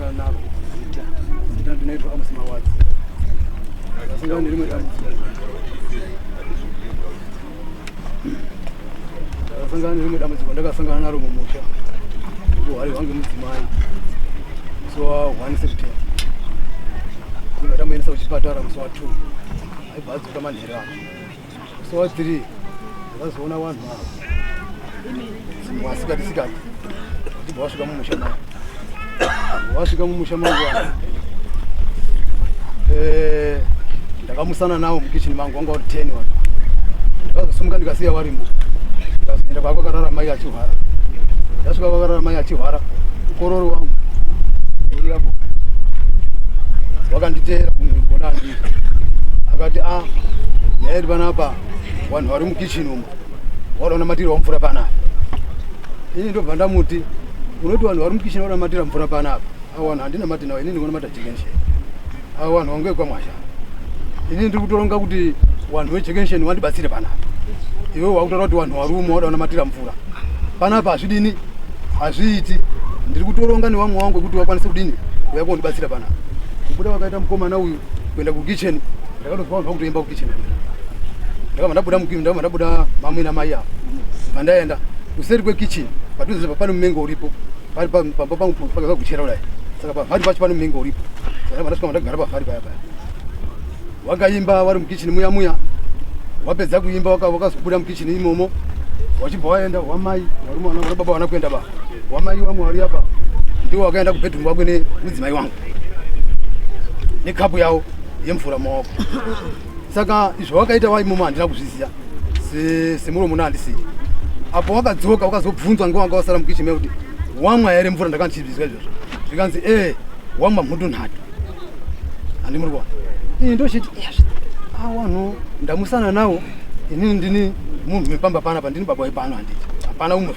Ndakasangana naro zita zita ndinoitwa Amos Mawadzi. Ndakasangana nerimwe dambudziko. Ndakasangana nerimwe dambudziko ndakasangana naro mumusha. Kuhwari hwange mudzimai. Musi wa 1 September. Ndakamuendesa kuchipatara musi wa 2. Aibva adzoka manheru acho. Musi wa 3 ndakazoona vanhu ava masikati sikati vachibva vasvika mumusha mangu vasvika mumusha mangu ava eh, ndakamusana navo mukichini mangu wanga uri 10 vanhu ndakazosimuka ndikasiya varimo ndikazoenda kwakwakarara mai achihwara ndasvika kwakarara mai achihwara mukororo wangu uri apo wakanditeera kugona andii akati a ah, nyaya iri panapa vanhu vari mukichini umu vanoda matirwa mvura panapa ini ndobva ndamuti unoti vanhu vari mukichini vanoda matira mvura panapa avo vanhu handina mati navo ini ndingonomata jekensheni avo vanhu vangu vekwamwasha ini ndiri kutoronga kuti vanhu vejekensheni vandibatsire panapa iwe wakutaura kuti vanhu vari umu vanoda matira mvura panapa hazvidini hazviiti ndiri kutoronga nevamwe wangu ekuti vakwanise kudini kuuya kondibatsira panapa kubuda vakaita mukomana uyu kuenda kukicheni ndakatozwa vanhu vakutoimba kukicheni ndakabva ndabuda mukicheni ndakabva ndabuda mamwe namai avo bva ndaenda kuseri kwekicheni padhuze pane mumengo uripo pari pamba pangu pakaza kuchera kudai saka pavhari pacho pane mumengo uripo saka ndakabva ndasvika ndagara pavhari paya paya wakaimba wari mukicheni muya muya wapedza kuimba wakazobuda mukicheni imomo wachibva waenda wamai varume vana baba vana kuenda ba wamai wamwe wari apa ndiwo wakaenda kubedroom kwakwe nemudzimai wangu nekapu yavo yemvura maoko saka izvo wakaita waimomo handina kuzviziva semuromo naandisiri apo wakadzoka wakazobvunzwa ngewanga wasara mukicheni kuti wamwa here mvura ndakanga ndichizvizwa izvozvo zvikanzi ee wamwa mhutu nhatu handi muri kuona ini ndochiti awanhu ndamusana nawo inini ndini munhu wepamba panapa ndini baba wepano handiti hapana umwe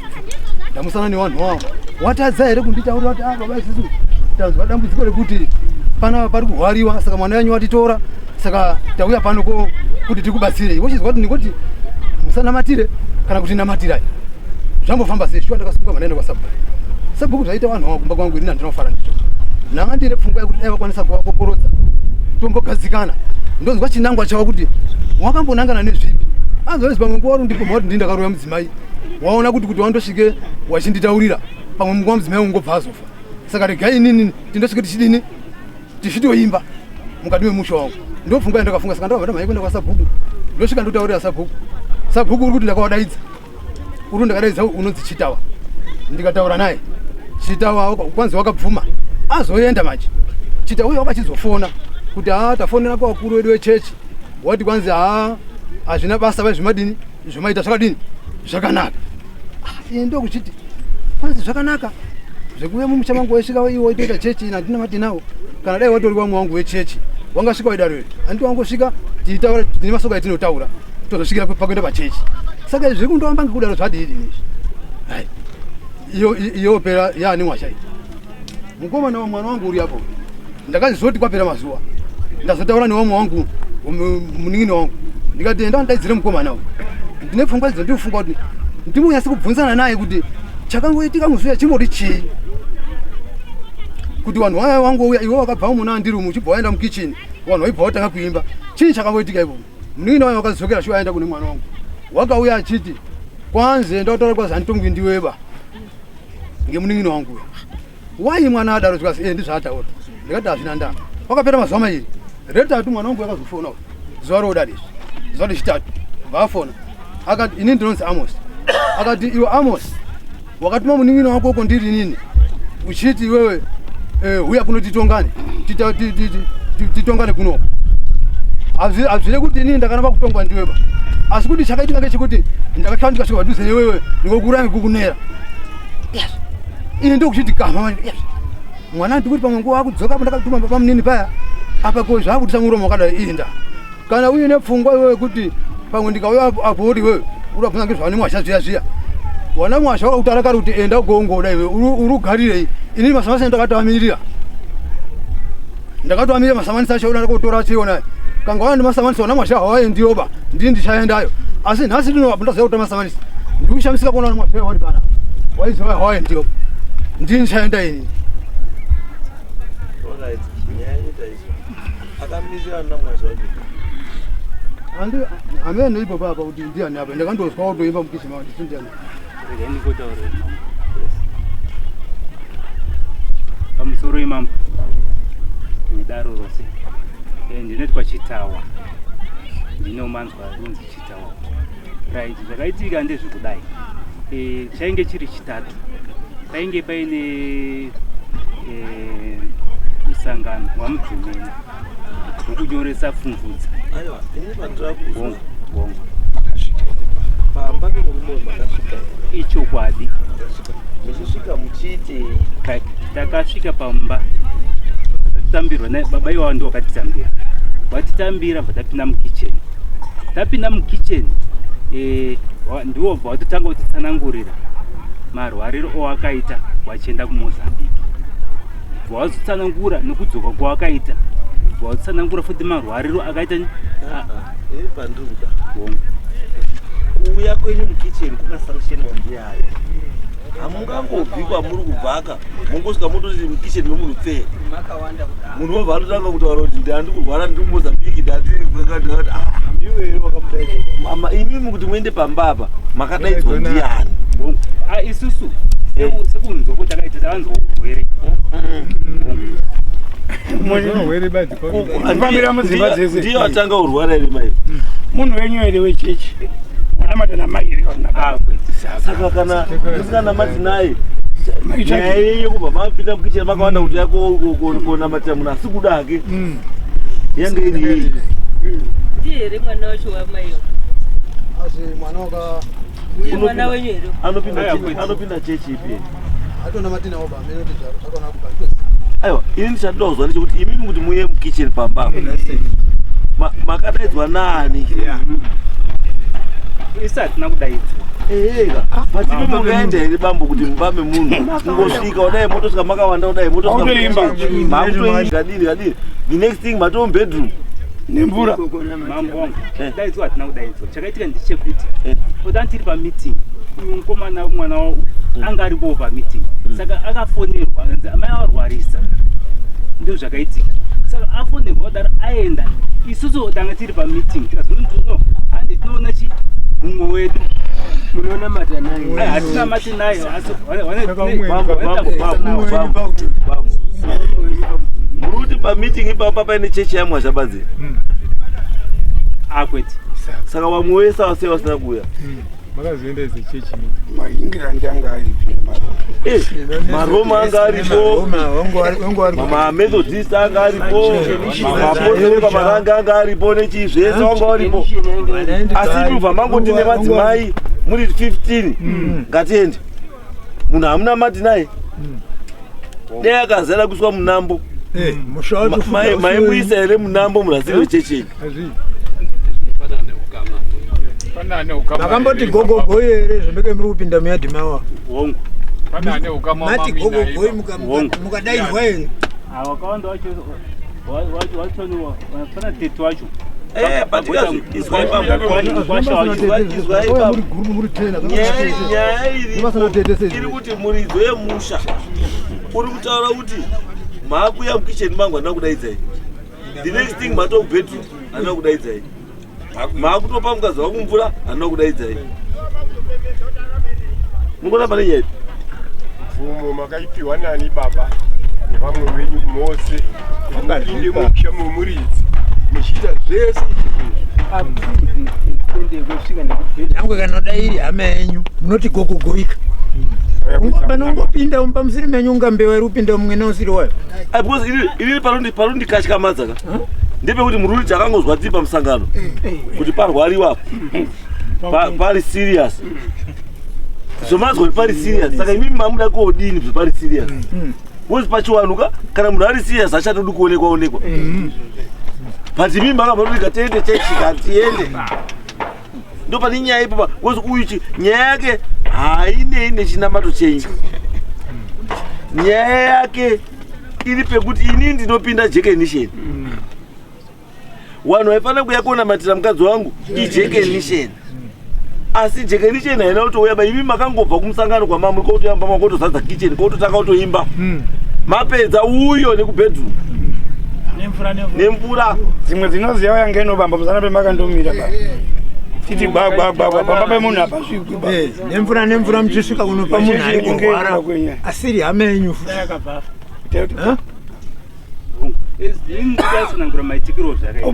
ndamusana newanhu wawo watadza here kunditaurira kuti ah baba isusu tanzwa dambudziko rekuti panapa pari kuhwariwa saka mwana wenyu watitora saka tauya pano ko kuti tikubatsirei wochizwa kuti ndingoti musanamatire kana kuti namatirai zvambofamba sei shuwa ndakasimuka manaenda kwasabhuku sabhuku zvaita vanhu ava kumba kwangu ini handinofara ndicho ndanga ndine pfungwa yekuti dai vakwanisa kuvakokorodza tombogadzikana ndonzwa chinangwa chavo kuti wakambonangana nezvipi anzwa pamwe nguva uri ndipomha kuti ndii ndakaroya mudzimai waona kuti kuti wandosvike wachinditaurira pamwe munguva mudzimai ungobva azofa saka regai inini tindosvike tichidini tichitoimba mukati memusha wangu ndopfungwa yandakafunga saka ndakabva ndamhanya kuenda kwasabhuku ndosvika ndotaurira sabhuku sabhuku uri kuti ndakawadaidza uri ndakadaidza unonzi chitawa ndikataura naye chitawa kwanzi wakabvuma azoenda manje chitawa uyo wakachizofona kuti haa tafonera kwavakuru vedu vechechi wati kwanzi haa hazvina basa vai zvimadini zvomaita zvakadini zvakanaka ah, iye ndokuchiti kwanzi zvakanaka zvekuuya mumusha mangu waisvika iwo waitoita chechi ini handina matinawo kana dai watori wamwe wangu wechechi wangasvika waidaro here handiti wangosvika tiitaura tine masoko atinotaura tozosvikira pakuenda pachechi saka izvi zviri kundoamba ngekudaro zvadii dini izvi hai iyo iyo pera yaani mwasha iyi mukomana wa mwana wangu uri apo ndakazoti kwapera mazuva ndazotaura newamwe wangu munin'ina wangu ndikati enda ndidaidzire mukomana uyu ndine pfungwa idzo ndinofunga kuti ndimunyasi kubvunzana naye kuti chakangoitika musi uya chimbori chii kuti vanhu vaya wangouya iwe wakabva muna andiri umu uchibva waenda mukichini vanhu vaibva watanga kuimba chii chakangoitika ipopo munin'ina wayo wakadzokera shuwa aenda kune mwana wangu wakauya achiti kwanzi enda utaura kwazi handitongwi ndiweba ngemunin'ina wangu uya wai mwana adaro zvikasi eh ndizvaataura ndikati hazvina ndaa kwakapera mazuva mairi retatu mwana wangu yakazofona zuva roda izvi zuva rechitatu vaafona akati ini ndinonzi amos akati iwe amos wakatuma munin'ina wako uko ndiri inini uchiti iwewe eh, huya kuno titongane titongane kunoko hazvire kuti inini ndakaramba kutongwa ndiweba asi kuti chakaitika ngechekuti ndakatya ndikasvika padhuze newewe ndikokuraya ngekukunera yes ini ndokuchiti kama manje yes mwana ndikuti pamwe nguva akudzoka apo ndakatuma baba munini paya apa ko zvakutisa muromo wakadai inda kana uine pfungwa iwewe kuti pamwe ndikauya apo uri iwewe uri wabvunza ngezvaane mwasha zviya zviya wana mwasha wakakutaura kare kuti enda ugoongoda iwe uri ugarirei inini masamasa ndakatoamirira ndakatoamirira masamanisi acho ndakotora chiona kanga wana masamanisi wana mwasha hawaendiyoba ndini ndichaendayo asi nhasi ndino apo ndaziva kutora masamanisi ndikushamisika kuona mwasha wari pana waiziva hawaendiyo ndini ndichaenda ini. Alright, nyaya inoita izvo. Akamirira namwazha wacho. Andi amene ipo papa kuti ndiani apa ndakandozwa kutoimba mukichini mavo ndisi ndiani. Regai ndingotaura mambo. Pamusoro imambo nedaro rose. Eh, ndinoitwa Chitawa. Ndine umanzwa runzi Chitawa. Right, zvakaitika ndezvekudai. Eh, chainge chiri chitatu. Painge paine eh, musangano wamudzimena wokunyoresa pfumvudza. Aiwa, ini pandira kuzwa. Hongu, hongu. Pamba pemurume uyu makasvika here? Ichokwadi. Makasvika. Muchisvika muchiitei? Takasvika pamba tatambirwa baba iwawa ndiwo wakatitambira. Watitambira bva tapinda mukicheni. Tapinda mukicheni eh, ndiwo bva watotanga kutitsanangurira marwariro owakaita wachienda kuMozambique. Bva wazotsanangura nekudzoka kwawakaita. Bva wazotsanangura futi marwariro akaita Ah, ah, ini pandiri kuda. Hongu. Kuuya kwenyu mukicheni kukasanctionwa ndiani? Hamungangobvi kwamuri kubvaka mongosvika mototi mukicheni memunhu pfee. Munhu wobva atotanga kutaura kuti ndandi kurwara ndiri kuMozambique ndandi ah. Imimi kuti muende pamba apa makadaidzwa ndiani? Ah, isusu sekunzwa kuti takaita tavanzwa urwere. Kufambira mudzimba dzese. Ndiyo atanga urwara here mai? Munhu wenyu here wechechi? Munamata namai here kana Ah, Saka kana musinganamati naye nyaya yenyu kubva mapinda mukicheni makawanda kuti yako konamatira munhu asi kuda hake yange iri yei? Ndiye here mwana wacho wamaiyo? Asi mwana waka Ndiye mwana wenyu here? Anopinda chechi ipi? Atona matina oba amene kuti zvakona kubva. Aiwa, ini ndichatoda kuzwa ndechekuti imimi kuti muuye mukicheni pamba apa makadaidzwa nani? Isu hatina kudaidzwa. Eheka, but imi mungaenda here bambo kuti mumba memunhu kungosvika kudai motosvika makawanda kudai motosvika makutoimba kadini kadini, the next thing matoo mubedroom nemvura Mambo wangu, kudaidzwa hatina kudaidzwa. Chakaitika ndechekuti potani tiri pameeting, uyu mukomana mwana wa uyu anga aripowo pameeting, saka akafonerwa anzi amai arwarisa, ndizvo zvakaitika. Saka afonerwa kudaro aenda, isusu tanga tiri pameeting tikazoti no, handi tinoona chi mumwe wedu munonamata naye. Ai, hatinamati naye asi Bambo, bambo, bambo, bambo, bambo. Muri kuti pameeting ipapa paine chechi yaMwazhabadzi? Akwete. Saka vamwe vese ava sei vasina kuuya? Makazoenda chechi. Maingirandi anga aripi? Eh, Maroma anga aripo, maMethodist anga aripo, maapostori pamaranga anga aripo, nechii zvese wanga waripo, asi kubva mangoti nemadzimai muri 15 ngatiende, munhu hamuna mati naye dai akazara kuiswa munambo, maimuisa here munambo munhu asiri wechechi? Makamboti gogogoi here zvemeke muri kupinda muyadhi mawa? Hongu. Mati gogogoi mukadaidzwa here? Wakawanda wacho wachoni pana tete wacho. Eh, but izwai bambo, izwai bambo. Muri group muri tena. Nyaya iri Vasina tete sei? Iri kuti muridzo yemusha uri kutaura kuti maakuya mukicheni mangu handina kudaidzai, the next thing matoo kubedroom handina kudaidzai, maakutopa mukadzi wangu mvura handina kudaidzai. Mungona pane nyaya. Mvumo makaipiwa nani baba nevamwe venyu mose kuti mupinde mumusha memuridzi muchiita zvese izvi? Nyangwe kana iri hama yenyu munoti gogogoika panongopinda pamusiri menyu ungambewa iri kupinda mumwe usiri wayo. Ai, because ini parondikatyamadza ka ndepekuti muri kuti takangozwa tiri pamusangano kuti parwariwa apa pari serious, zvomazwa kuti pari serious, saka imimi mamuda kodini zvepari serious? Because pachiwanuka kana munhu ari serious achatodi kuonekwa onekwa, but imimi makabva kuti ngatiende chechi, ngatiende, ndo pane nyaya ipopa, because uyu nyaya yake hainei nechinamato chenyu. Nyaya yake iri pekuti inini ndinopinda jekenisheni, vanhu vaifanira kuuya kuonamatira mukadzi wangu ijekenisheni, asi jekenisheni haina kutouya ba. Imi makangobva kumusangano kwamamuri kotoyamba makotozadza kicheni kototanga kutoimba, mapedza uyo nekubedroom. Nemvura. Dzimwe dzinoziya uya ngenobamba musana pemakandomira ba. Titi gwagwagwagwa pamba pemunhu hapasvikwi ba. Eh, nemvura nemvura muchisvika kunopa munhu ari kurwara asiri hama yenyu futi. Eh? Ini ndikatsanangura maitikiro zvakaita.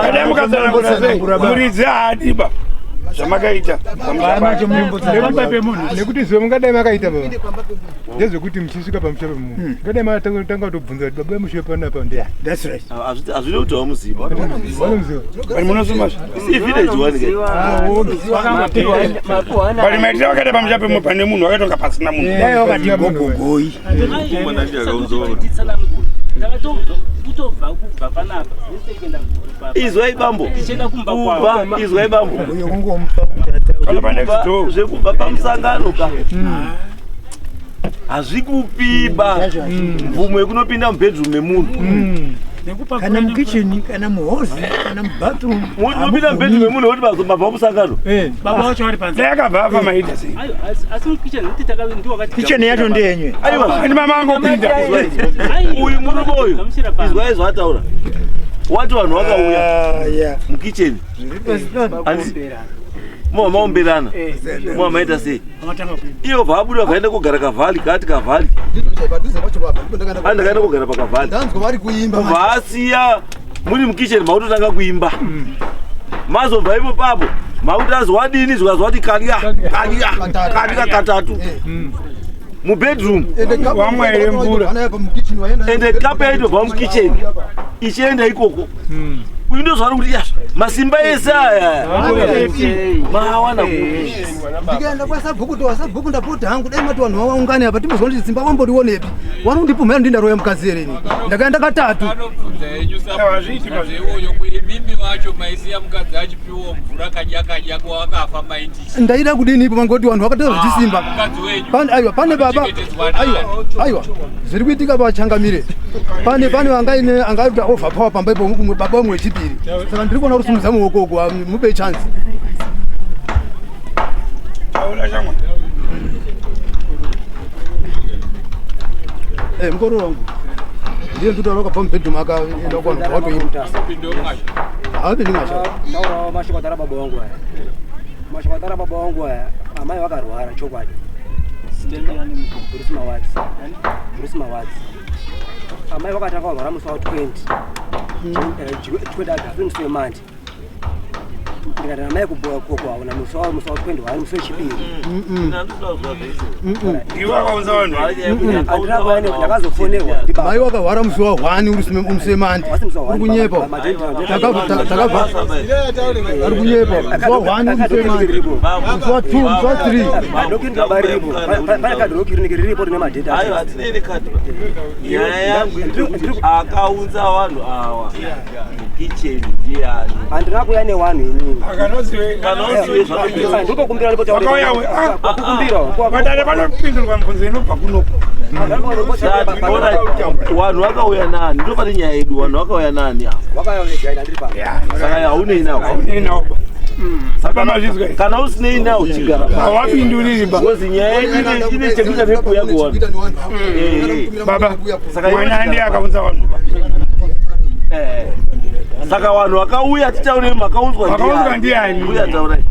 Kadai mukatsanangura sei? Muridzi haadi ba. Zvamakaita. Nekuti zuva mungadai makaita baba ndezvekuti muchisvika pamusha pemunhu ngadai matanga kutobvunza kuti baba vemusha panapa ndiani. That's right. Hazvidi kuti vamuziva. Vanomuziva. Bari munosuma. Ivillage one ke. Bari maitira vakaita pamusha pemunhu pane munhu vakatonga pasina munhu. Dai wakati gogogoi. Kutobva kubva panapa kuenda Izwai bambo. Tichienda kumba Kubva, kwavo. izwai bambo. Uyo kungomupa kuti ataure. Kana pa next door. Zvekubva pamusangano ka. Hazvikupiba mvumo yekunopinda mubedroom memunhu. Kana mukicheni, kana muhozi, kana mubathroom. Munopinda mubedroom memunhu wekuti mabva musangano. Baba wacho vari panze. Dai akabva afa maita sei? Ayo, asi mukicheni nekuti ndiwakati Kicheni yacho ndeyenyu. Aiwa. Ani mama angopinda. Uyu murume uyu. Izwai zvaataura. Wati vanhu vakauya mukicheni. Handisi mova maomberana. Mova maita sei? Iyo bva abuda vaenda kogara kavhali, kaati kavhali. Padhuze pacho baba ndipo ndakaenda. Ani ndakaenda kogara pakavhali. Ndanzwa vari kuimba. Kubva asiya muri mukicheni makutotanga kuimba. Mazobva ipo papo makuti azwadini zvikazwa kuti kadya kadya kadya katatu mubedroom. Wamwa here mvura? Ende kapu yaitobva mukicheni ichienda ikoko. Uyu ndozvaari kuti yasha masimba ese aya maawana kupi. Ndikaenda kwasabhuku to wasabhuku ndapota hangu dai mati vanhu vaungane apa timbozwa kuti simba wamborionepi wanondipumhera ndindaroya mukadzi here ini ndakaenda katatu. Anobvunza henyu Hazviiti pa- sabhuku imimi vacho maisiya mukadzi achipiwa mvura kadya kadya kwawakafa maitisi. Ndaida kudini ipo mangoti vanhu vakatera zvichisimba. Mukadzi wenyu. Pane aiwa pane baba Anochengetedzwa nani? aiwa aiwa zviri kuitika pachangamire pane pane angaine angaita overpower pamba ipo umwe baba umwe wechipiri saka ndiri kuona kuti muoko uko mupe chance. Taura shamwa. Eh, mukoro wangu ndiye ndikutaura wakabva mubedroom akaenda kuvanhu vatoimba. Pinda mwasha. Haapindi mwasha. Taurawo mashoko atara baba wangu aya. Mashoko atara baba wangu aya, amai vakarwara chokwadi. Bruce Mawadzi. Bruce Mawadzi. Amai vakatanga kurwara musi wa 20. 20 August musi wemandi. Ndikati amai kuhauna musi wa 21 musi wechipiri. Ndiwe akaunza vanhu. Handina kuya ndakazofonerwa ndibaba. Mai wakahwara musi wa 1 uri musi wemandi. Uri kunyepa. Takabva ari kunyepa. Musi wa 1 uri musi wemandi. Musi wa 2, musi wa 3. Kadhoki riripo. Pane kadhoki riripo rine madheta. Aiwa, hatinei nekadhi. Nyaya yangu iri kuti akaunza vanhu ava mukicheni ndiani? Handina kuya newanhu inini. Akanoziwe. Kana usiwe zvakapinda. Ndikokumbira Wakauya we. Kwakukumbira. Vadare vanopindurwa mibvunzo inobva kunoko. Vanhu vakauya nani? Ndo pane nyaya yedu, vanhu vakauya nani ava? Wakauya vega ndiri pano. Saka haunei nawo. Haunei nawo. Saka mazvizwa. Kana usinei nawo chigara. Hawapinduriri ba. Ngozi nyaya yedu ine chekuita nekuuya kuvanhu. Baba, Saka iwe mwana chigara. ndiye akaunza vanhu ba. Saka vanhu vakauya titaurei makaunzwa Vakaunzwa ndiani? Uya taurai.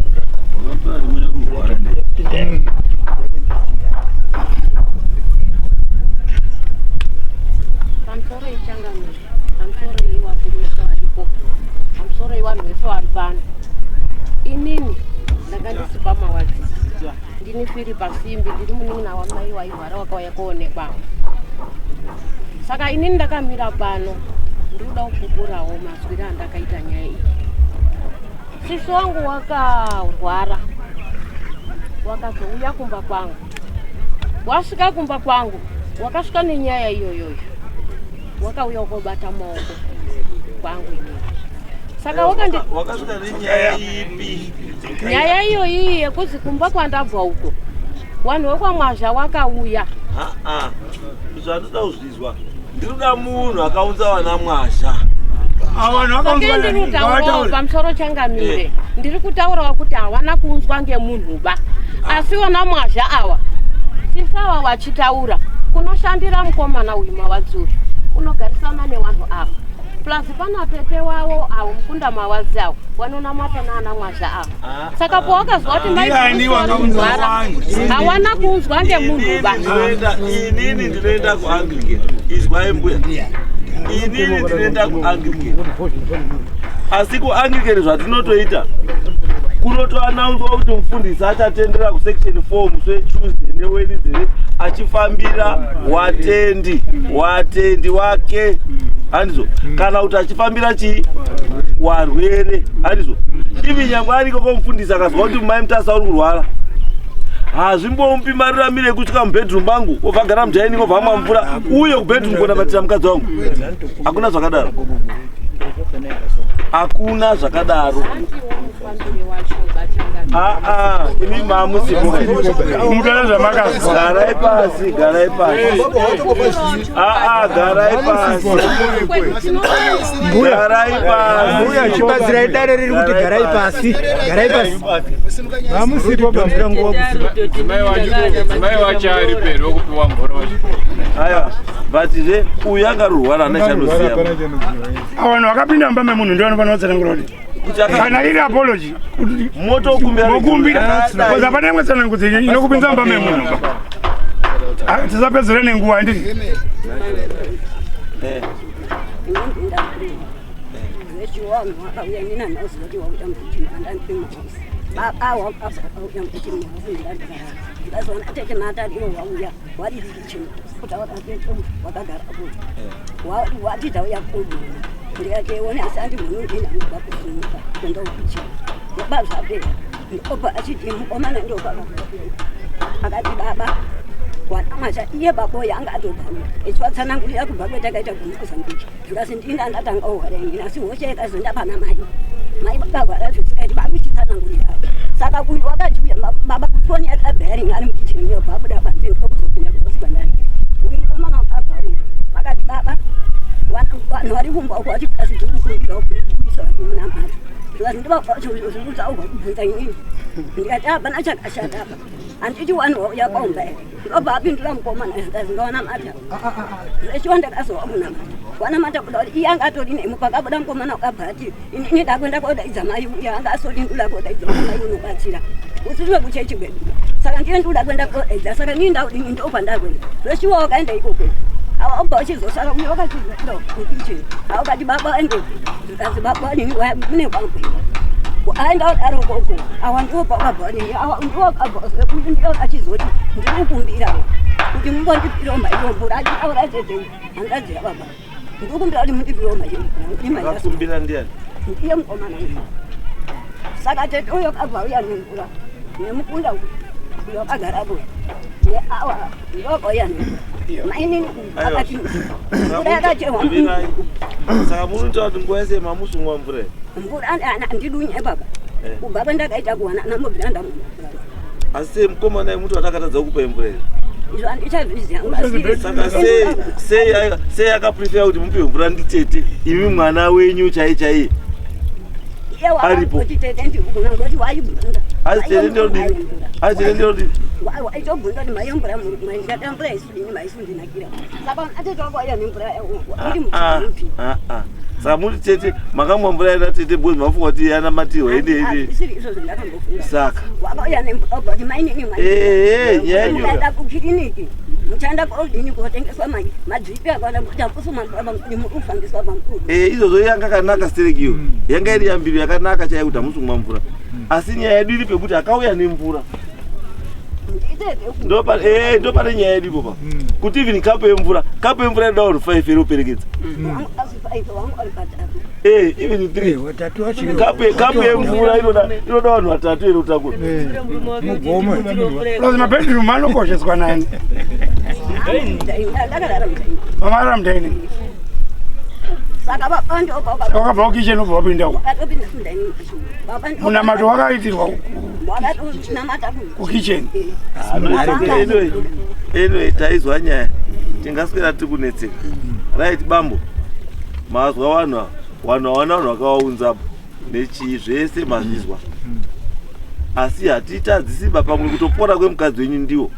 Pamusoro ichangamire, pamusoro iwakuru wese varipo, pamusoro iwanhu wese vari pano. Inini ndanga ndisipa mawadzi, ndini Firipa Simbi, ndiri munin'ina wamai wairwara wakauya koonekwawo. Saka inini ndakamira pano ndinoda kupupurawo mazwiro andakaita nyaya iyi. Sisi wangu wakarwara, wakazouya kumba kwangu. Wasvika kumba kwangu, wakasvika nenyaya iyoyoyo, wakauya ukobata maoko kwangu inini. Saka wakandi Wakasvika nenyaya ipi? Nyaya iyoyi yekuzi kumba kwandabva uko vanhu vekwamwazha wakauya. Aa, zvandinoda kuzvizwa, ndinoda munhu akaunza vana mwazha. Saka ndiri kutaurawo pamusoro changamire, ndiri kutaurawo kuti hawana kuunzwa ngemunhu ba, asi vana mwazha awa tisawa vachitaura kunoshandira mukomana uyu mawadzi uyu. Unogarisana newanhu ava. Plus pana tete wawo avo mukunda mawadzi avo wanonamata naana mwazha avo. Saka pawakazwa kuti mai Ndiani Bruce vari wakaunza kurwara, wanhu? hawana kuunzwa ngemunhu ba. Inini ndinoenda kuAnglican. Izwai mbuya, inini ndinoenda kuAnglican, asi kuAnglican zvatinotoita kunotoanaunzwa kuti mufundisi achatendera kusection 4 musi weTuesday neWednesday achifambira watendi wake, handizvo? Kana kuti achifambira chii, warwere, handizvo? Ivi nyangwe ariko komufundisi akazwa kuti mai Mutasa uri kurwara, hazvimbomupi maruramiro ekusvika mubedroom mangu, obva agara mudining, obva amwa mvura, uye kubedroom kunamatira mukadzi wangu. Hakuna zvakadaro, hakuna zvakadaro. Handiwo mufambire wacho bachangamire. Aa, imi mamusipo. Mutaura zvamakazwa. Garai pasi, garai pasi. Aa, garai pasi, garai pasi. Mbuya, chibatsirai dare riri kuti garai pasi, garai pasi. Vamusipo bambura nguva kusipa. Mudzimai wacho ari pedo kupiwa mvura wacho. Aiwa, but zve uyu angarurwara ana chanoziya. Vanhu vakapinda mumba memunhu ndio vanofanira kutsanangura kuti kana iri apology Motokumbira. Mokumbira, because hapana imwe tsanangudzo inokupinza mumba memunhu. Ah, tisapedzere nenguva, handiti? Zvechiwanhu wakauya, inini handauziva kuti wauya mukichini andandiri muhouse. Baba wakabva akauya mukichini, muhouse ndandagara. Ndikazoona tete matariwo wauya wari kichini kuti wakatete wakagara po wati tauya kumuna. Ndikati one, asi andi munhu ndini anobva kusimuka kuenda kukichini. Ndoba zvapera, ndobva achiti mukomana ndobva akati baba wanamasha iye baba yanga atobvamo echivatsanangurira kubva kwetakaita kuMozambique. Zvikasi ndinga ndatanga uhwara inini, asi hosha yakazonda pana mai, mai vakagwara zvisikaiti vakuchitsanangurira. Saka uyu wakati uya baba kufoni yakabhering ari mukichini, yobva abuda panze, ndokuzopinda kuhospitali. Uyu mukomana wakabva uyu vakati baba, vanhu vari kumba uko vati asi tiri kukumbira kuisa munamato. Zvikasi ndivazvirikutaurwa kubvunza inini. Ndikati hapana chakashata apa, handiti wanhu wauya paumba here? Ndobva apindura mukomana, zvikasi ndawanamata zvechiwa, ndakazova kunamata wanamata kuda kuti iye anga atori nemo. Pakabuda mukomana wakabva ati inini ndakuenda kodaidza mai uya anga asori, ndoda kodaidza mai unobatsira usiriwe kuchechi kwedu, saka ndiye ndoda kuenda kodaidza, saka nii ndaudini ndopandakuenda. Zveshuwa wakaenda ikoko, awa obva uchizosara uye wakachizoenda kukicheni, awakati baba ende. Zvikanzi baba nini mune kwangu aenda kudaro koko, awa ndiwo pakabva nini, awa ndiwo akabva uyu ndiwo achizoti ndinokumbira kuti mumbondipirawo maiyo mvura. Achitaura tete hanzvadzi yababa, ndikumbira kuti mundipirawo maiyo mvura. Akakumbira ndiani? Ndiye mukomana uyu. Saka tete uyo akabva uya nemvura nemukunda uyo akagarapo neawa ndokauya nemvura mainini akati mvura yakacherwa. Saka munotaura kuti nguva yese mamusumwa mvura here? Mvura handidunye baba, kubva kwandakaita kuwana nambobvira ndamwa. Asi sei mukomana yemuti watakatadza kukupa mvura here? Izvo handichazviziva. Saka sei akaprefer kuti mupiwe mvura nditete, imi mwana wenyu chai chaiye aripo? Kuti tete ndikugona ngoti waibvunza. Asi tete ndinodini? Asi tete ndinodini? Waitobvunza kuti maiyo mvura ndikada mvura isudini maisundinakira, saka atete wakauya nemvura iri Ah, muchimupi. ah, ah. Saka muri tete makamwa mvura ina tete because mafunga kuti yanamatirwa ide ide? Isiri izvozvo ndakambofunga. Saka wakauya nemvura kuti mainini. Eh, eh, Muchaenda kukiriniki, muchaenda kodini kotengeswa madripi akawanda kuti akusuma mvura pamukuru muri kufambiswa pamukuru. Eh, izvozvo yanga kanaka stereki yanga iri yambiro yakanaka chaiyo kuti hamusi kumwa mvura, asi nyaya yedu iri pekuti akauya nemvura. Nditete. Ndopane nyaya yedu ipopa, kuti even kapu yemvura inoda vanhu 5 ere uperekedza? Wangu asi 5, wangu ari patatu. Eh, even 3. Watatu wacho. Kapu yemvura inoda vanhu vatatu ere utakura? Mugome. Plus mabedroom anokosheswa nani? Ndakarara mudining. Mamarara mudining. Saka baba ndopa Wakabva kukicheni ubva wapinda uko? Wakatopinda mudining baba. Munamato wakaitirwa Wakatonamata. Kukicheni? Anyway, taizwa nyaya, tingaswera tiri kunetseka. Right, bambo, mazwa vanhu ava, vanhu hawana vanhu vakavaunzapo nechii, zvese mazvizwa, asi hatitadzisiba pamwe kutopora kwemukadzi wenyu ndiwo.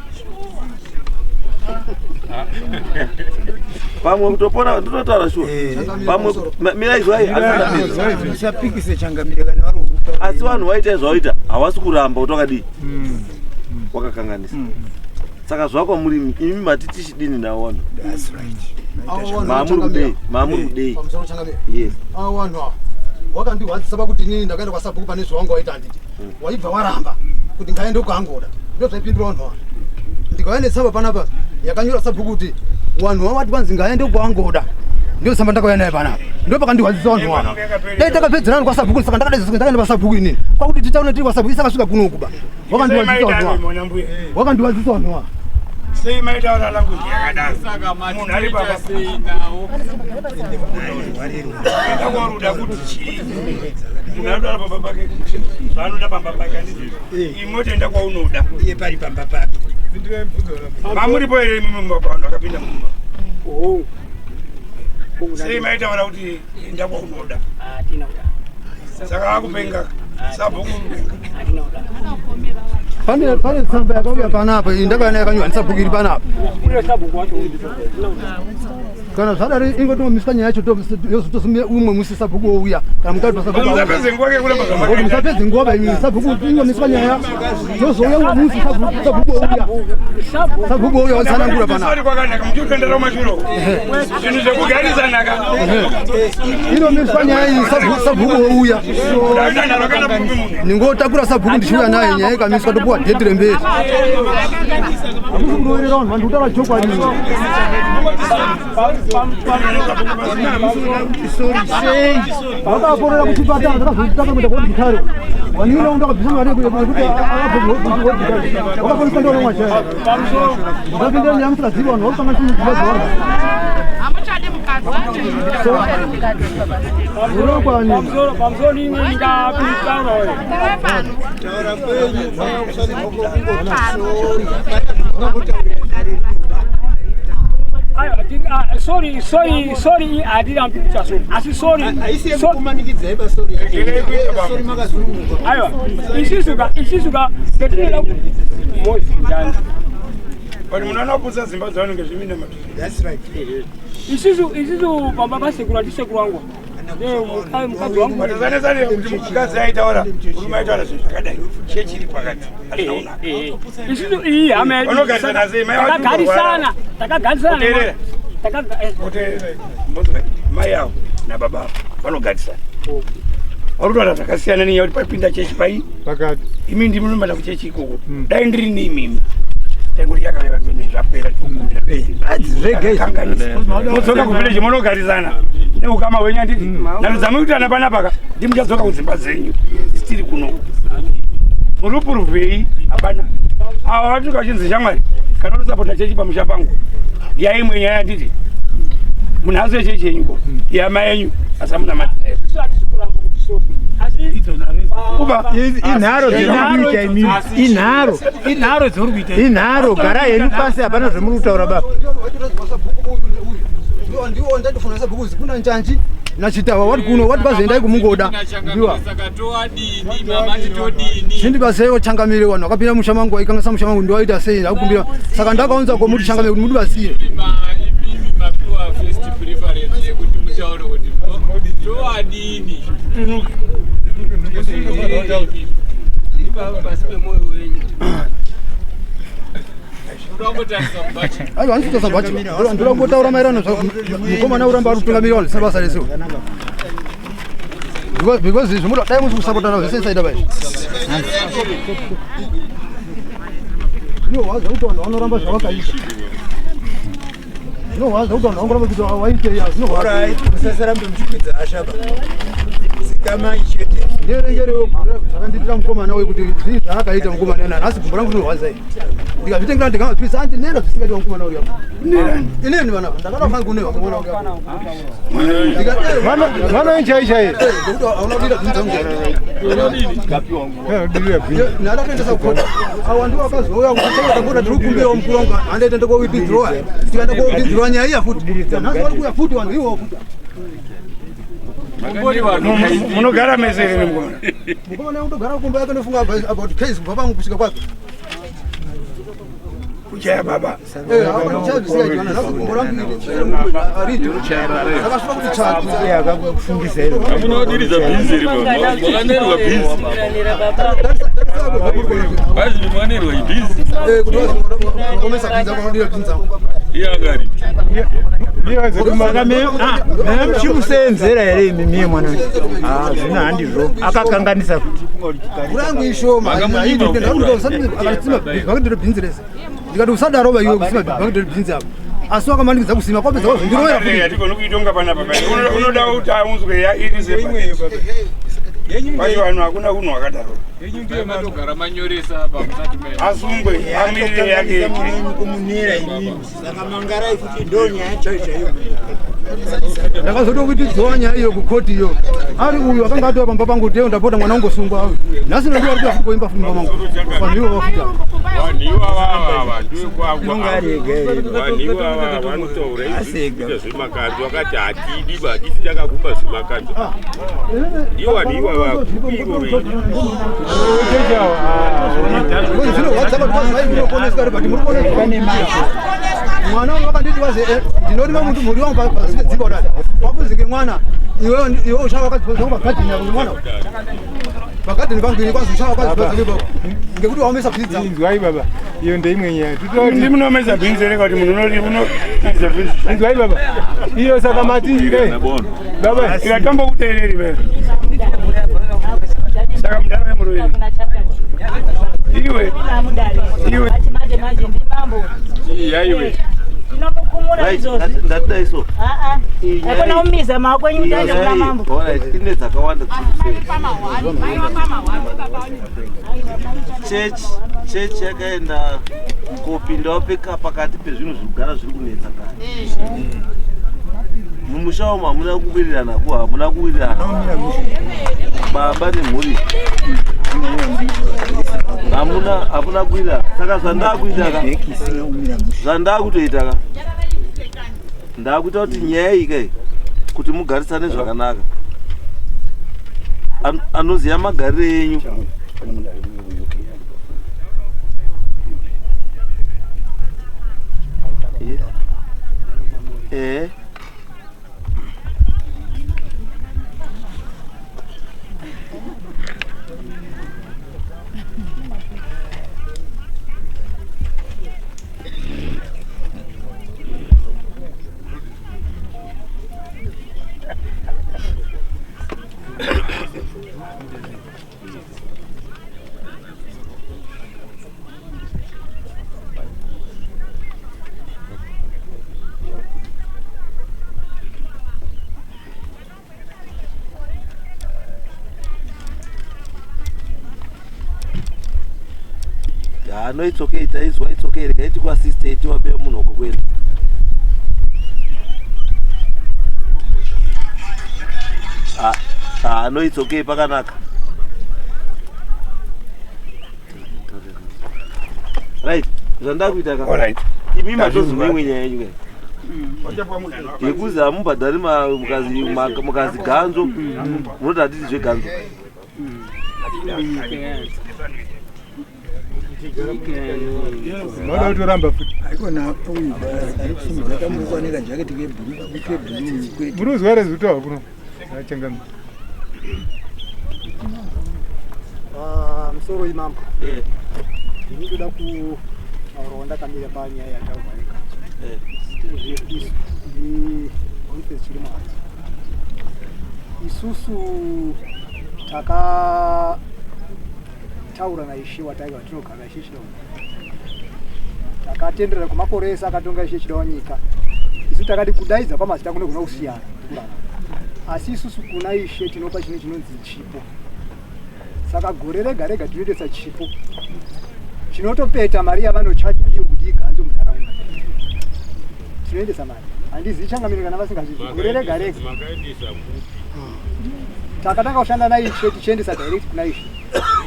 Pamwe kutopona ndinotaura shuwa. Pamwe mirai zwai Usapikise changamire kana vari kuta. Asi vanhu vaita zvavaita havasi kuramba kuti wakadii wakakanganisa. Saka zvakwa muri imi mati tichidini navo vanhu? That's right. Maamuri kudei? Maamuri kudei? Pamusoro changamire. Yes. Avo vanhu ava wakandirwadzisa pakuti inini ndakaenda kwasabhuku pane zvawanga waita handiti waibva waramba kuti ngaende kuangoda ndo zvaipindura vanhu ava. Ndikauya netsamba panapa yakanyora sabhuku kuti vanhu vava vati kwanzi ngaende kuangoda, ndio tsamba ndakauya nayo panapa, ndo pakandirwadzisa vanhu ava. Dai takapedzerana kwasabhuku, saka ndakadaidza ndakaenda kwasabhuku inini kwakuti titaure tiri kwasabhuku, isakasvika kuno kuba wakandirwadzisa vanhu ava, wakandirwadzisa vanhu ava. Sei maitaura language yakadaro? Munhu ari papa enda kwaruda kuti chii? Munhu ari kutaura pamba pake zvaanoda pamba pake, handizvo? Imwe otoenda kwaunoda. Iye pari pamba pake. Mamuripo here imimi mumba vanhu vakapinda mumba? Sei maitaura kuti enda kwaunoda? Saka akupenga sabhuku kupenga. Pane tsamba yakauya panapa iyi ndakauya nayo yakanyorwa nesabhuku iri panapa. Kana zvadaro ingotomiswa nyaya yacho, yozotosumira umwe musi sabhuku wouya kana mukati pasabhuku. Musapedze nguva kekuramba zvamakaita. Musapedze nguva ba sabhuku, ingomiswa nyaya yozouya umwe musi sabhuku wouya, sabhuku wouya watsanangura panapa. Sorry, kwakanaka muchikuendera kumashure uko. Zvinhu zvekugarisanaka. Inomiswa nyaya iyi, sabhuku wouya. Udaita nharo kana kupi munhu. Ningotakura sabhuku ndichiuya naye, nyaya ikamiswa, topuwa dheti remberi. Hamusi kuroverera vanhu, vanhu kutaura chokwadi. Vakaporera kuchipatara, takazotanga kuenda kuhospitari. Wanina undu akabvisa mari yekuti abve kuhospitari, wakaponeswa ndiona mwachaya. Ndapindira nyaya musikazivi, vanhu varikutanga chimudzimba dzevanhu. Hamuchadi mukadzi. Urokwani. Pamusoro imwe ndingapitaura. Taura kwenyu. Aiwa, sorry, sorry, sorry, handirambi kuita sorry, asi sorry Haisi yekukumanikidzai pasori. Sorry makazunguka. Aiwa, isusu ka petinoda mozi ndani. Vanhu munoona dzimba dzavanenge zvimine matu. That's right. Isusu pamba pasekuru atisekuru wangu mukadzi wangu. Vasanetsane kuti mukadzi aitaura, murume aitaura zvinhu zvakadai, chechi iri pakati hazvina kunaka. Isusu iyi hama yedu. Vanogarisana sei? Mai vacho Takagarisana, takagarisana. Kuteerera. Kuteerera. Mai avo nababa avo vanogarisana, vari kutaura zvakasiyana nenyaya kuti papinda chechi pai pakati. Imi ndimi munomanda kuchechi ikoko. Dai ndiri neimimi taingoti yakareva mene zvapera. Zvega. Modzoka kuvillage monogarisana neukama hwenyu, handiti? Nharo dzamuitana panapaka ndimuchadzoka kudzimba dzenyu tiri kuno. Murupuruvhei hapana. Ava vatuka vachinzi shamwari kana unosapota chechi pamusha pangu yaimwe nyaya, handiti? Munhu azive chechi yenyuko yama yenyu asamunamati. Kuba Inharo dzemuri kuita imimi. Inharo. Inharo dzemuri kuita. Inharo, gara henyu pasi, hapana zvemuri kutaura baba. Ndiwo ndandifuna sabhuku kuna njanji nachitawa wati kuno wati vazoendai kumungoda ndiwa. Saka toadini mamati todini? Chindibatseiwo changamire, vanhu vakapinda musha mangu vaikangasa musha mangu, ndiwaita sei? Ndakukumbira, saka ndakaunza komuti changamire kuti mudibatsire. Imimi mapiwa first preference yekuti mutaure kuti toadini. Pasi pemwoyo wenyu udangotarisa mubhachi. Aiwa, handisi kutarisa bhachi, ndoda kungotaura maererano mukomana uramba ari kutungamirira vanhu zvisina basa rese, because izvi muda dai musi kusapotana zvese saida bai. Zvinorwadza kuti vanhu vanoramba zvavakaita, zvinorwadza kuti vanhu vangoramba kuti waitei, zvinorwadza. Alright, musasarambe muchikwidza ashaba. Dzikamai chete. Nderengerewo zvakandiitira mukomana uyu, kuti zvii zvaakaita mukomana nanhasi gumbo rangu rinorwadza iri, ndikazvitengera ndikamapisa andi nera zvisingaiti mukomana uyu. Ineni vana ndakada fangu kunewa mukomana uyu. Mwana chai chai. Nekuti hauna kuita zvinhu dzangu. Ndakatoendesa kukota, awa ndiwo akazouya kuchengeta. Tiri kukumbirawo mukuru wangu, handaita ndokowithdrawa, tikaenda kowithdrawa nyaya iya futi, nhasi vari kuuya futi vanhu ivowo futi. Munogara mese here nemukomana? Mukomana kutogara kumba yake, ndofunga about case kubva pangu kusvika kwake. Kuchaya baba. Amunodiridza bhinzi iri makanerwa bhinzi. Bazi makanerwa ibhinzi. Iye angari. Saka memuchimusenzera here imi miye mwana uyu? Ah, zvino handizvo akakanganisa futi. Mvura yangu ishoma akandiro bhinzi rese ndikati usadaro ba iwe kusima bhakidhero bhinzi apa asi wakamanikidza kusima kwapedza wazondirovera futi Hatigoni kuitonga panapa pai. Unoda kuti aunzwe ya iri sepa. Pacho vanhu hakuna unhu hwakadaro. Yenyu ndiye matogara manyoresa apa musati me. Asungwe amirire yake. Kumunera imimi saka mangarai futi ndo nyaya chaiyo chaiyo. Ndakazoda kuti dzowa nyaya iyo kukoti iyo ari uyu akanga atova pamba pangu teo ndapota mwana ungosungwa uyu nhasi nondiwa ari kuya futi koimba futi mumba mangu vanhu ivo vafuta. Vanhu ivava Inonga ari ega here? Vanhu ivava vanotaura izvi zvemakanzo vakati hatidi hatisi takakupa zvemakanzo. Ndivo vanhu ivava Zvinorwadza kuti kwazivai munoponeswa but muri kuona mwana wangu wakanditi waze ndinorima muti mhuri wangu pasi pedzimba kudai wakuzinge mwana iwewe iwe uchava wakadzipedza pagadheni yako mwana pagadheni pangu ini kwazi uchava wakadzipedza ngekuti waomesa bhinzi dzangu. Inzwai baba, iyo ndeimwe nyaya. Ndi munomedza bhinzi here kuti munhu unoti unomedza bhinzi. Inzwai baba, iyo saka mati baba Ikatombokuteereri wewe. Saka mudare muruiri. Iwe. Iwe. Manje manje ndimambo. Yaiwe. Tinomukumura izvozvi. Ndatidai so. Aa. Hakuna umiza maoko enyu mutaende kuna mambo. Alright, ine dzakawanda dziri Church, church yakaenda kopindawo peka pakati pezvinhu zvigara zviri kunetsa kare. Mumusha umu hamuna kuwirirana ko hamuna kuwirirana. Baba nemhuri. Hamuna hamuna kuwirirana. Saka zvandakuita ka. Zvandakutoita ka. Ndakuita kuti nyaya iyi kai kuti mugarisane zvakanaka. Anoziva magariro enyu. Eh. Ya, no, it's okay, taizwa, it's okay. Regai tikuasiste tiwape munhu wako kuenda. Ah, ah, no, it's okay, pakanaka. Right, zvandakuita ka. Alright. Imi matozwa imwe nyaya yenyu kai. Yekuzi hamubhadhari mukazi ganzo, munoti hatiti zveganzo. Unoda kutoramba futi. Haikona uyu ari kusimudza kamukwanira jaketi kebhuruu kwete. Muri kuzwa here zviri kuno? Achangamira. Ah, musoro imambo ndinotoda kutaurawo ndakamira panyaya yataurwa yekanzo Boniface Chirimwati. Isusu takataura naishe wataiva tinogara Ishe Chidawanyika, takatenderera kwemakore ese akatonga Ishe Chidawanyika. Isu takati kudaidza kwamazita kunogona kusiyana kurarama, asi isusu kuna Ishe tinopa chinhu chinonzi chipo. Saka gore rega rega tinoitesa chipo chinotopeta mari yavanochaja iyo kuti iganzo munharaunda. Tinoendesa mari, handizivi changamiro kana vasingazvizi. Gore rega rega takatanga kushanda naIshe tichiendesa direct kuna Ishe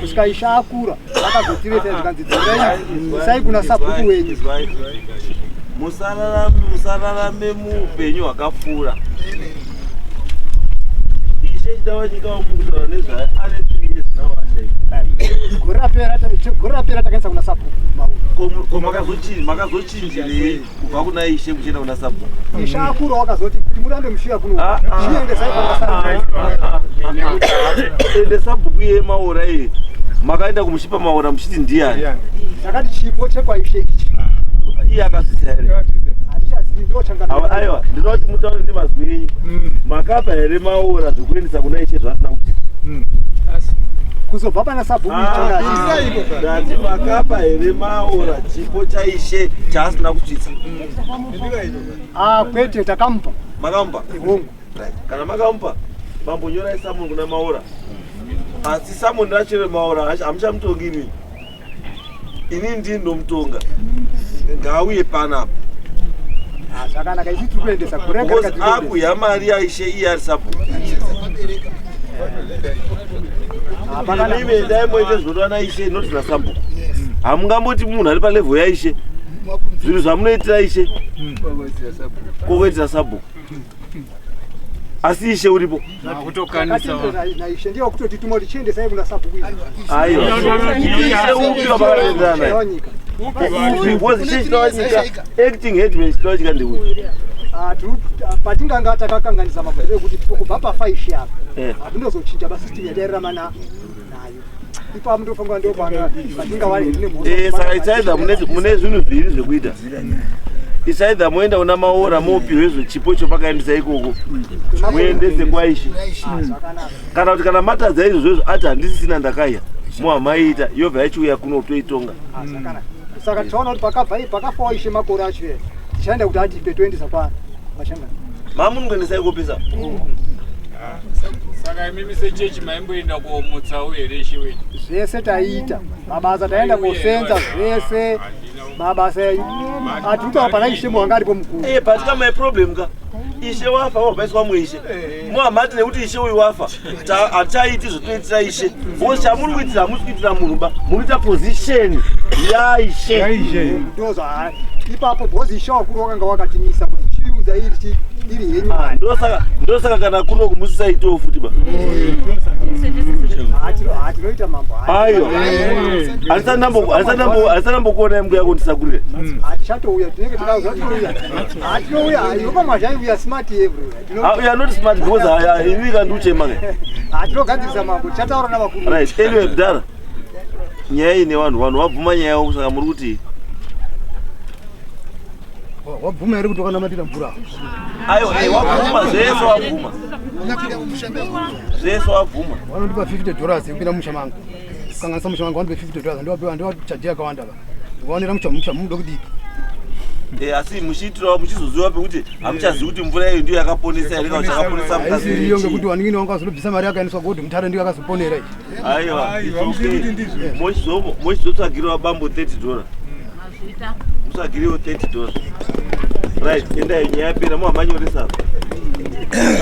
kusvika Ishe akura akazotivetera zvikanzi dzorai isai kuna sabhuku wenyu. Musararame muupenyu hwakapfuura. Ishe Chidawanyika wamukutaura nezvaye ane 3 years now ashaika. Gore rapera takaendesa kuna sabhuku mauro. Ko makazochinjirei kubva kuna ishe muchienda kuna sabhuku? Ishe akura wakazoti kuti murambe muchiuya kuno. Chiendesai pamasa. Ende sabhuku iye maora iye makaenda kumushipa maora muchiti ndiyani? Takati chipo chekwaishe ichi. Iye akazvisiya here? Handichazivi ndo changa. Aiwa, ndinoda kuti mutaure nemazwi enyu. Makapa here maora zvekuendesa kuna ishe zvaasina kuti? Kuzobva pana sabhuku ndati makapa here maora chipo chaishe chaasina kusvitsa? Ah, kwete, takamupa. Makamupa? Hongu. Kana makamupa, mambo nyorai samoni kuna maora, asi samoni racho remaora hamuchamutongi inini, inini ndini ndomutonga. Ngauye panapa. Ah, zvakanaka, isu tiri kuendesa gore. Because akuya mari yaishe iye ari sabhuku. Imi endai moite zvinodiwa naishe, not nasabhuku. Hamungamboti munhu ari palevel yaishe zvinhu zvamunoitira ishe kokuitira sabhuku, asi ishe uripo. Naishe ndiye wakutotituma kuti chiendesai kuna sabhuku. Aiwa, ishe upi wamakaenderana naye? Upi? Because ishe Chinowanyika, acting headman Chinowanyika ndeuyu. Ah, patinganga takakanganisa mabvairo ekuti kubva pafa ishe apa hatindozochinja basystem yatairarama nayo ipapo, ndofanira ndo patingava tine mhosva. Saka it's either mune zvinhu zviviri zvekuita. It's either moenda kuna maora mopihwe zvechipo chopakaendesa ikoko, muendese kwaishe, kana kuti kana matadza izvozvo ati handisisina ndakaiya muhamaita, yobva yachiuya kuno toitonga. Ah, zvakanaka. Saka tichaona kuti pakabva pakafawo ishe makore acho ere, tichaenda kuti atipe toendesa kwa pachangana. Mamunongoendesa ikopesa. Saka imimi sechechi maimboenda kuomutsawo here ishe wedu? Zvese taiita mabasa, taenda kosenza zvese mabasa atiri pana ishe wanga aripo mukuru. But kama problem ka ishe wafa, wapaiswa muishe muhamati nekuti ishe uyu wafa, hatichaiti zvotoitira ishe, because chamuri kuitira hamusi kuitira munhu ba, muri kuita position yaishe. Ndozva ipapo, because ishe wakuru wakanga wakatimisa kuti chiunza iri iri henyu. Ndosaka kana kuno kumusisaitewo futi ba. Tinoita mambo. Aiwa, handisati ndambokuonai mbuya kundisakurire. Hatichatouya, tinenge tikauza tinouya, hatinouya iwe pamwe hachaiuya smart everywhere. Ah, you are not smart because ini kandiuchema ke. Hatinogadzirisa mambo, tichataura navakuru. Right, anyway, mudhara, nyaya iyi nevanhu, vanhu vabvuma nyaya yavo, saka muri kuti Wabvuma here kuti wakanamatira mvura? Aiwa, wabvuma zvese, wabvuma zvese, wabvuma. Vanondipa $50 yekupinda mumusha mangu, kanganisa musha mangu, vandipe $50, ndiwapiwa, ndiwachaji yakawanda va ndikaonera musha mudo kudiki. Asi muchiitirawo muchizoziva pekuti hamuchazivi kuti mvura iyo ndiyo yakaponesa here kana kuti chakaponesa mukadzi. Haisiriyo, ngekuti wanin'ini wangu azonobvisa mari yakaendeswa godhi mutare, ndiyo akazoponera ichi. Aiwa, it's okay. Mochizotsvagirawo bambo $30, mutsvagirewo $30. Right, endai, nyaya yapera, muhamanyoresa.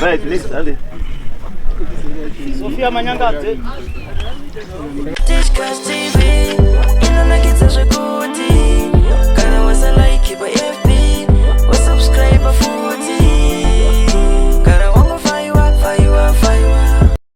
Right, next, hande. Sofia Manyangadze. Tichkach TV inonakidza.